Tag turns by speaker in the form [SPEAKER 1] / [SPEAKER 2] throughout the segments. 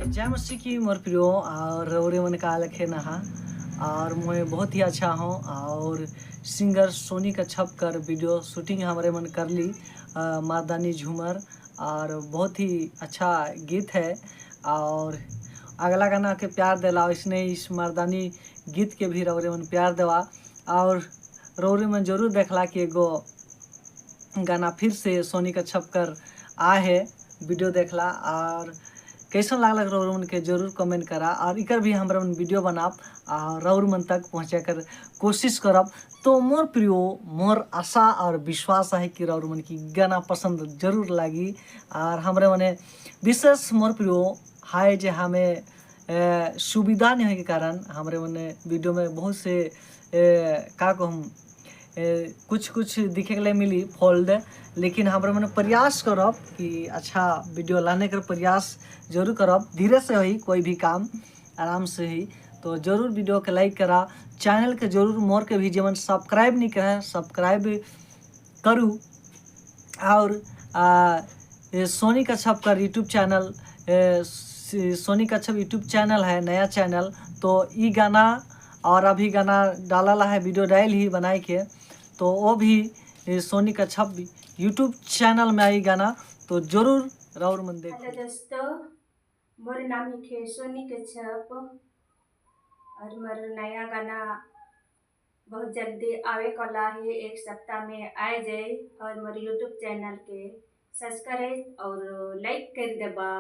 [SPEAKER 1] जय मसीह की मोर प्रियो और रउरे मन का लखे नहा और मैं बहुत ही अच्छा हूँ। और सिंगर सोनी कच्छप कर वीडियो शूटिंग हमारे मन कर ली मर्दानी झूमर, और बहुत ही अच्छा गीत है। और अगला गाना के प्यार दिला, इसने इस मर्दानी गीत के भी रउरे मन प्यार देवा। और रउरे मन जरूर देखला कि एगो गाना फिर से सोनी कच्छप कर आ है, वीडियो देखला और कैसन लागल रउर मन के जरूर कमेंट करा। और इकर भी हमरा मन वीडियो बनाब और रउर मन तक पहुँचा कर कोशिश करब। तो मोर प्रियो, मोर आशा और विश्वास है कि रउर मन की गाना पसंद जरूर लागी। और हमरे मने विशेष मोर प्रियो हाय जे हमें सुविधा नहीं होने के कारण हमरे मने वीडियो में बहुत से का कहूँ कुछ कुछ दिखे के लिए मिली फोल्ड, लेकिन हमरे मने प्रयास करब कि अच्छा वीडियो लाने के प्रयास जरूर करब। धीरे से होई कोई भी काम, आराम से ही। तो जरूर वीडियो के लाइक करा, चैनल के जरूर मोर के भी जीवन सब्सक्राइब नहीं करे सब्सक्राइब करू। और ये सोनी कच्छप का यूट्यूब चैनल, सोनी कच्छप यूट्यूब चैनल है, नया चैनल। तो ई गाना और अभी गाना डाला है, वीडियो डाल ही बनाए के, तो वो भी सोनी कच्छप यूट्यूब चैनल में आई गाना, तो जरूर राउर मन देखो।
[SPEAKER 2] हेलो दोस्तों, मोर नाम है सोनी कच्छप और मोर नया गाना बहुत जल्दी आवे वाला है, एक सप्ताह में आ जाए। और मोर यूट्यूब चैनल के सब्सक्राइब और लाइक कर देबा।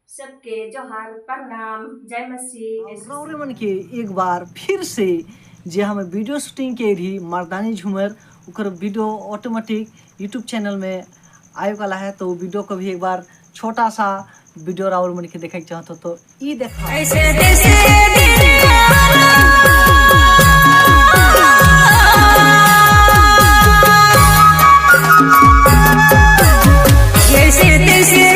[SPEAKER 2] सबके जोहार, प्रणाम, जय मसीह।
[SPEAKER 1] रउरे मन के एक बार फिर से जे हमें वीडियो शूटिंग के रही मर्दानी झूमर, उकर वीडियो ऑटोमेटिक यूट्यूब चैनल में आए वाला है। तो वीडियो को भी एक बार छोटा सा वीडियो राउर मन के देखे चाहते हो तो ई देखा।
[SPEAKER 2] ऐसे जैसे ऐसे तैसे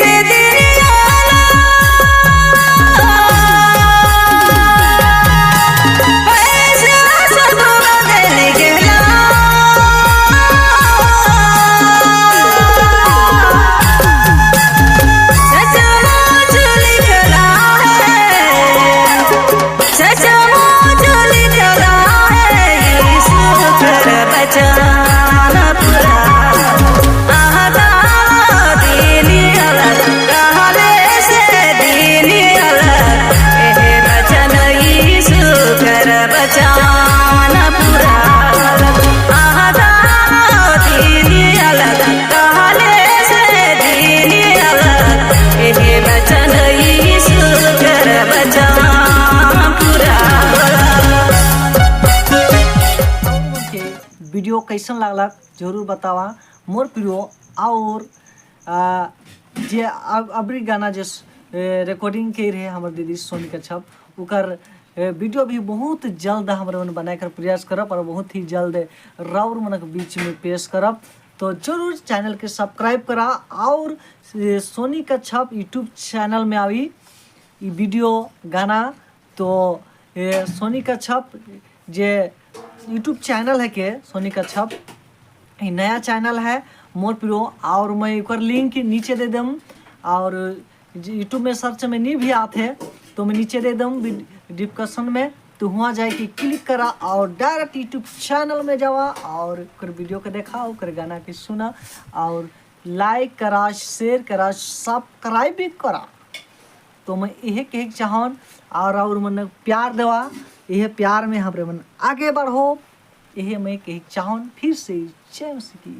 [SPEAKER 1] वीडियो कैसन लागला जरूर बतावा मोर प्रियो। और जे अबरी गाना जे रिकॉर्डिंग के रहे हमर दीदी सोनी कच्छप, उकर वीडियो भी बहुत जल्द हमर मन बनाए कर प्रयास करब और बहुत ही जल्द राउर मनक बीच में पेश करब। तो जरूर चैनल के सब्सक्राइब करा और सोनी कच्छप यूट्यूब चैनल में आई ई वीडियो गाना। तो सोनी कच्छप जे यूट्यूब चैनल है के सोनी कच्छप, ये नया चैनल है मोर प्रियो। और मैं एक लिंक नीचे they them और यूट्यूब में सर्च में नहीं भी आते तो मैं नीचे they them description में, तो वहाँ जाए के क्लिक करा और डायरेक्ट यूट्यूब चैनल में जावा और ओकर वीडियो के देखा, ओकर गाना के सुना और लाइक करा, शेयर करा, सब्सक्राइब भी करा। तो मैं यह कहे चाहन और मन प्यार देवा, यह प्यार में हमरे मन आगे बढ़ो, यह मैं कहे चाहन। फिर से जय मसीह की।